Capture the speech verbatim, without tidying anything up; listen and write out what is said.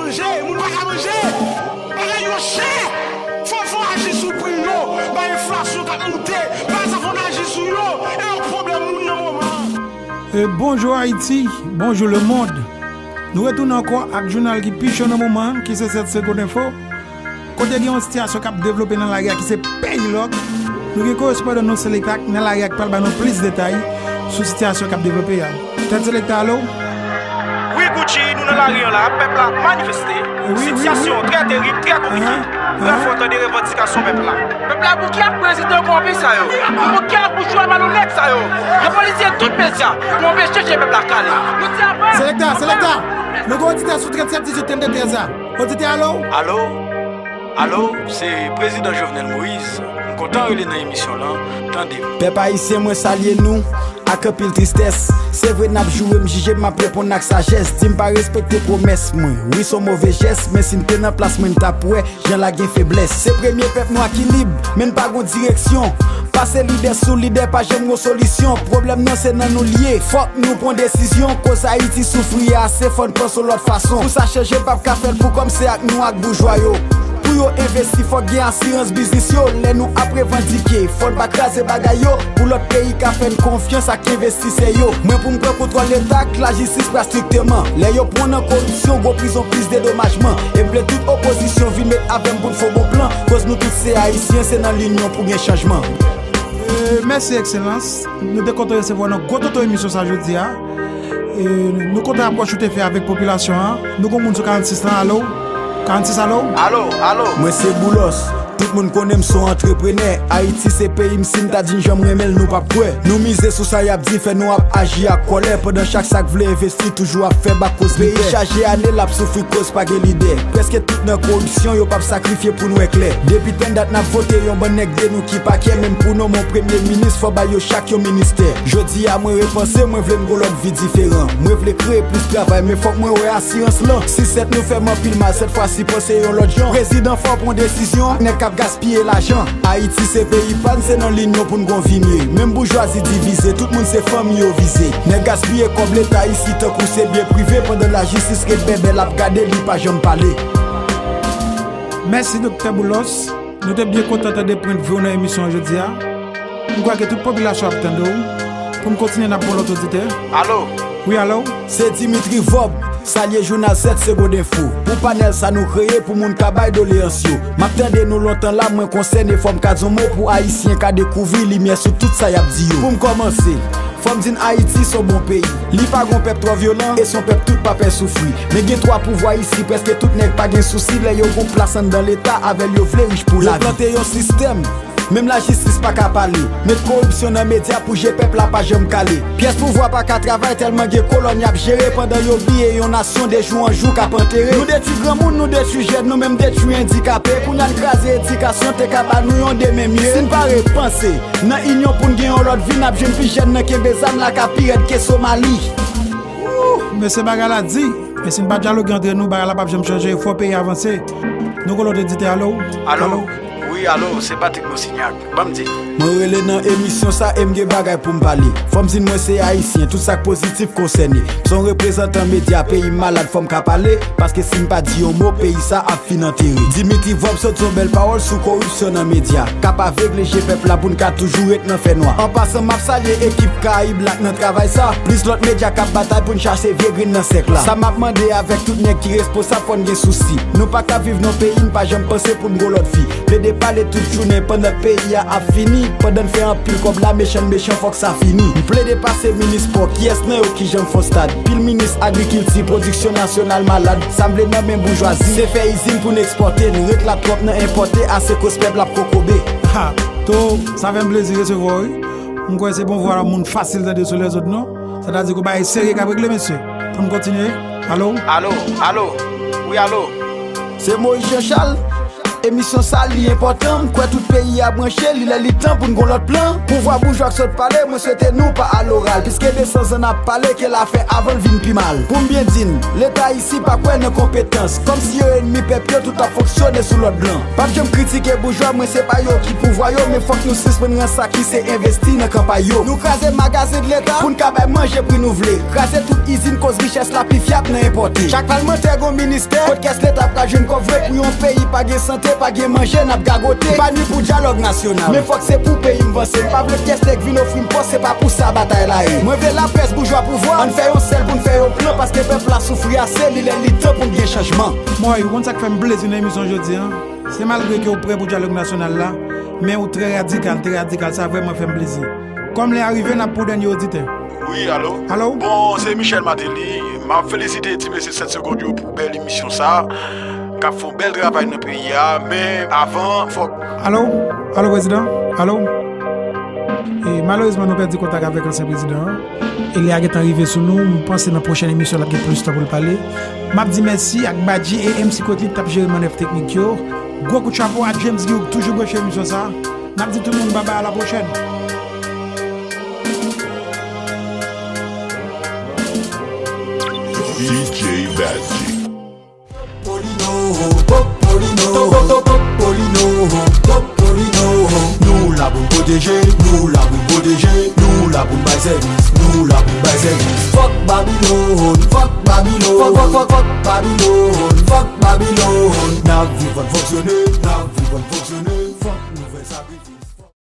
Manje, moun pa ka manje. Bagay yo chè. Fò, fò aji sou pri yo. Bay enflasyon k ap monte. Baz la fò n aji sou yo. E yo pwoblèm moun nan moman an. E bonjou Ayiti, bonjou lemonn. Nou retounen ankò ak jounal ki pi cho nan moman an, ki se sèt Segonn Enfo. Kote gen yon sitiyasyon k ap devlope nan lari a ki se peyi lòk. Nou gen korespondan nou Selekta k nan lari a k pral ba nou plis detay sou sitiyasyon k ap devlope a. Tèt Selekta, alo? Wi, Gucci, nou nan lari an la, pèp la ap manifeste. Wi, wi, wi. Sitiyasyon trè terib, trè konplike. Brèf, fò tande revandikasyon pèp la. Pèp la bouke ak prezidan kòwonpi sa yo. Yo bouke ak boujwa malonèt sa yo. Yo polize tout medya pou anpeche je pèp la kale. Nou di apre. Selekta, Selekta, nou gen oditè sou tranntsèt dizuit trannde trèz la. Oditè, alo? Alo? Alo, se Prezidan Jovenel Moïse. M kontan rele nan emisyon lan. Tande. Pèp ayisyen, mwen salye nou ak anpil tristès. Se vre n ap joure m, jije m, m ap reponn ak sajès. Di m pa respekte pwomès mwen. Wi, s on move jès, men si m te nan plas mwen, n t ap wè jan la gen feblès. Se premye pèp nwa ki lib, men n pa gon direksyon. Pase lidè sou lidè, pa janm gon solisyon. Pwoblèm nan se nan nou l ye. Fòk nou pran desizyon. Koz Ayiti soufri a ase, fò n panse yon lòt fason. Pou sa chanje, p ap ka fè l pou kòm se ak nou ak boujwa yo. Pou yo envesti, fòk gen asirans biznis yo. Lè nou ap revandike, fò n pa kraze bagay yo. Pou lòt peyi ka fè n konfyans ak envestisè yo. Mwen pou m pran kontwòl leta ak lajistis pral strikteman. Lè yo pran w nan koripsyon, gwo prizon, plis dedomajman. E m vle tout opozisyon vin met avè m pou n fè yon bon plan. Koz nou tout se ayisyen, se nan linyon pou gen chanjman. E, mèsi, Ekselans. Nou te kontan resevwa w nan gwo toto emisyon sa jodi a. E, nou kontan apwòch ou te fè avèk popilasyon an. Nou gon moun sou karannsis lan, alo? Karannsis, alo? Alo, alo. Mwen se Boulos. Tout moun konnen m se yon antreprenè. Ayiti se peyi m, si m ta di n jan m renmen l, nou p ap kwè. Nou mize sou sa y ap di, fè nou ap aji ak kòlè. Pandan chak sa k vle envesti toujou ap fè bak koz li pè. Peyi chaje ane l ap soufri koz pa gen lidè. Prèske tout nan koripsyon, yo p ap sakrifye pou n wè klè. Depi tann dat n ap vote yon bann nèg de nou ki pa kè, menm pou nonmen yon premye minis, fò bay yo chak yon ministè. Jodi a mwen repanse, mwen vle m gon lòt vi diferan. Mwen vle kreye plis travay, men fòk mwen wè asirans lan. Si sèt nou fè m anpil mal, sèt fwa si panse yon lòt jan. Prezidan fò pran desizyon ak nèg k ap gaspiye lajan. Ayiti se peyi pa n, se nan linyon pou n gon vi mye. Menm boujwazi divize, tout moun se fanmi yo vize. Nèg gaspiye kòb leta isi tankou se byen prive, pandan lajistis ret bèbè l ap gade, li pa janm pale. Mèsi, Doktè Boulos. Nou te byen kontan tande pwennvi w nan emisyon an jodi a. M kwè ke tout popilasyon ap tande w. Pou n kontinye, n ap pran lòt oditè. Alo? Wi, alo? Se Dimitri Vòb, salye jounal sèt Segonn Enfo. Pou panèl sa nou kreye pou moun ka bay doleyans yo. M ap tande nou lontan la, mwen konsène, fò m ka di yon mo pou ayisyen ka dekouvri limyè sou tout sa y ap di yo. Pou m kòmanse, fò m di n Ayiti s on bon peyi. Li pa gon pèp twò vyolan e s on pèp tout pa pè soufri. Men gen twa pouvwa isi, prèske tout nèg pa gen sousi lè yo gon plas anndan leta avè l yo vle rich pou lavi. Yo plante yon sistèm, menm lajistis pa ka pale. Met koripsyon nan medya pou je pèp la pa janm kale. Pyès pouvwa pa ka travay tèlman gen kolòn y ap jere pandan yo bliye yon nasyon de jou an jou k ap antere. Nou detwi granmoun, nou detwi jèn, nou menm detwi endikape. Kounye a n kraze edikasyon te ka ba nou yon demen mye. Si n pa repanse, nan inyon pou n gen yon lòt vi, n ap jwenn pi jèn nan kenbe zam la ka pi rèd ke Somali. Mesye, bagay la di. Men si n pa dyaloge antre nou, bagay la p ap janm chanje. Fò peyi a avanse. Nou gon lòt oditè, alo? Alo? Wi, alo, se Patrick Monsignac. Ban m di. Mwen rele nan emisyon sa e m gen bagay pou m pale. Fò m di n mwen se ayisyen, tout sa k pozitif konsène. M se yon reprezantan medya, peyi m malad, fò m ka pale. Paske si m pa di yon mo, peyi sa ap fin antere. Dimitri Vòb sot yon bèl pawòl sou koripsyon nan medya k ap avegle je pèp la pou n ka toujou ret nan fènwa. An pasan, m ap salye ekip Karayib la k nan travay sa, plis lòt medya k ap batay pou n chache vye grenn nan sèk la. Sa m ap mande avèk tout nèg ki responsab, fò n gen sousi. Nou pa ka viv nan peyi n pa janm panse pou n gon lòt vi. Plede pale tout jounen pandan peyi a ap fini. Pandan n fè anpil kòb la, mechan n mechan, fòk sa fini. M plede pase minis pò, kiyès nan yo ki janm fè yon stad? Pil minis agrikilti, pwodiksyon nasyonal malad. Sa m vle nan men boujwazi, se fè izin pou n ekspòte. Nou ret la twòp nan enpòte, ase koz pèp la ap kokobe. Ha! To, sa fè m plezi resevwa w, wi. M kwè se bon vwa moun fasil tande sou lèzòt, non? Sètadi gon bagay serye k ap regle, mesye. Pou n kontinye. Alo? Alo, alo. Wi, alo. Se Moïse Jean Charles? Emisyon sa li enpòtan, m kwè tout peyi a branche, li lè li tan pou n gon lòt plan. Pouvwa boujwa k sot pale, mwen swete nou pa aloral. Piske de san zan n ap pale, ke l a fè avan l vin pi mal. Pou m byen di n, Leta isi pa kwè nan konpetans. Kòmsi yo ènmi pèp yo, tout ap fonksyone sou lòd blan. P ap janm kritike boujwa, mwen se pa yo ki pouvwa yo, men fòk nou sispann rans sa ki se envesti nan kanpay yo. Nou kraze magazen de Leta pou n ka bay manje pri nou vle. Kraze tout izin koz richès la pi fyab nan enpòte. Chak palmantè gon ministè, kot kès Leta pral jwenn kòb vre pou yon peyi pa gen sante, pa gen manje, n ap gagote. M pa ni pou dyalòg nasyonal, men fòk se pou peyi m vanse. M pa vle pyès nèg vin ofri m pòs, se pa pou sa batay la ye. Mwen vle laprès, boujwa, pouvwa, ann fè yon sèl pou n fè yon plan, paske pèp la soufri ase, li lè li tan pou n gen chanjman. Mòy, ou konn sa k fè m plezi nan emisyon jodi a? Se malgre ke w prè pou dyalòg nasyonal la, men ou trè radikal, trè radikal, sa vrèman fè m plezi. Kòm lè a rive, n ap pran dènye oditè. Wi, alo? Alo? Bon, se Michel Martelly. M ap felisite ti mesye sèt segonn yo pou bèl emisyon sa a, k ap fè yon bèl travay nan peyi a, men avan, fòk... Alo? Alo, prezidan? Alo? E, malerezman, nou pèdi kontak avèk ansyen prezidan an. E lè a gentan rive sou nou, m panse nan pwochèn emisyon l ap gen plis tan pou l pale. M ap di mèsi ak Badji e M C Quickly ki t ap jere mannèv teknik yo. Gwo kout chapo a James Guy ki toujou branche emisyon sa a. N ap di tout moun babay, a la pwochèn. D J Badji. Popolino, Popolino, Popolino, Popolino. Nou la pou n pwoteje, nou la pou n pwoteje, nou la pou n bay sèvis, nou la pou n bay sèvis. Fòk Babilòn, fòk Babilòn, fòk, fòk, fòk, fòk Babilòn, fòk Babilòn. N ap viv pou n fonksyone, n ap viv pou n fonksyone, fòk nou fè sakrifis.